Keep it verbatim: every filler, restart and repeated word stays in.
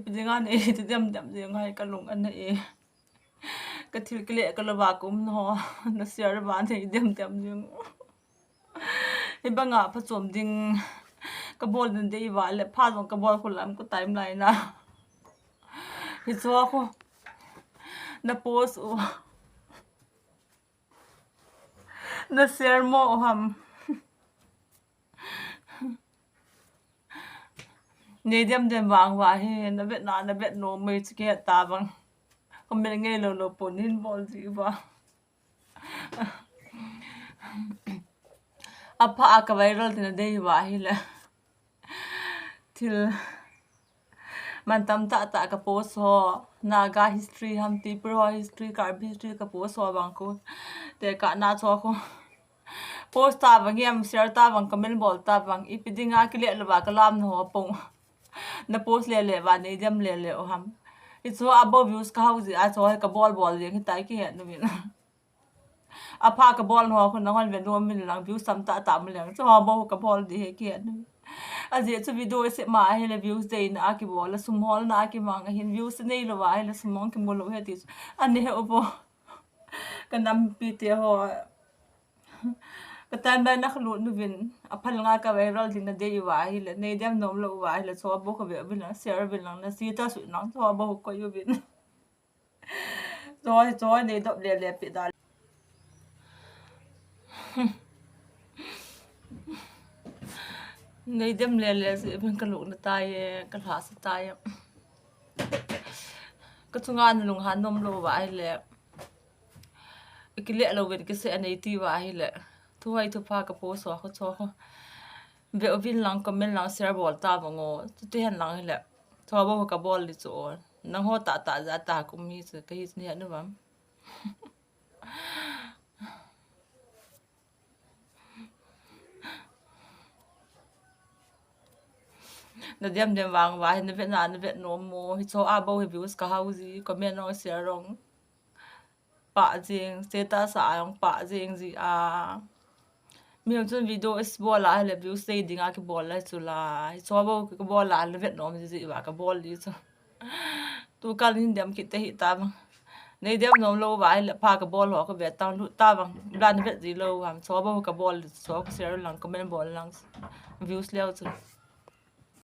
Ipi dinga nei ti dem dem ding hai ka lung ana e. Ka thil kile ka lova ka um na ho. Na share uva nei dem dem ding. Hibanga phachom ding ka bol nadei uva le pha jong ka bol khu lam ka timeline a. Hichu khu na post u. Na share mo u ham. Nei dem dem vang uva hi, na vet na, na vet nom mai chu kihet ta vang. Comment ngei lou lou pon hin bol ji uva. Apha a ka viral ti nadei uva hile. Thil mantam tah tah ka post ho, Naga history ham, Tipra ho history, Karbi history ka post ho bang khu. Te ka na cho khu. Post ta vang em, share ta vang, comment bol ta vang. Ipi dinga kile lova ka lam na ho pong. Na post le le uva nei dem le le u ham. Hichu a bou views ka hao ji a chu ka bol bol jeng hitai kihet nu min. Apha ka bol ho khu nahon ve nom min lang views tam tah tah mu leng. Chu ho bou ka bol di hi kihet nu. Ajeh chu video i sep ma ahile views deina a kibol a sum holna a kimang ahin views nei lova ahile sum mong kimu lou hi ti chu. Ani he u bou. Ka nampi te ho. Ka timeline na khalut nu vin. Apha nga ka viral ding nadei uva hile. Nei dem nom lou uva hile. Chu bou ka ve uvin lang, share uvin lang, na status u lang. Chu bou koi uvin. Choi, choi, nei dop le le pi da. Nei dem le le si, ben ka lung na tai e, ka lhasa tai e. Ka chunga na lunghan nom lou uva ahile. Kile lou vin kisei anei ti uva ahile. Thu hai thu pha ka post ho, ka cho ho. Ve uvin lang, comment lang, share bol ta vang o. Chuti hen lang hile. Chu bou ka bol di chu o. Nangho tah tah jat a ka um hi chu, ka hi chu ni anu vam. Na dem dem vang uva hi, na vet na, na vet nom mo. Hichu a bou hi views ka hao ji, comment jong, share jong. Pah jeng, status a jong pah jeng ji a. Mi hon chun video i bol a hile views sei dinga kibol a chu la. Hichu bou kibol a, na vet nom ji ji uva ka bol di chu. Tu kal hin dem kit te hi ta vang. Nei dem nom lou uva hile pha ka bol ho ka ve tang lut ta vang. Bla na vet ji lou ham chu bou ka bol di chu, ka share lang, comment bol lang. Views leo chu.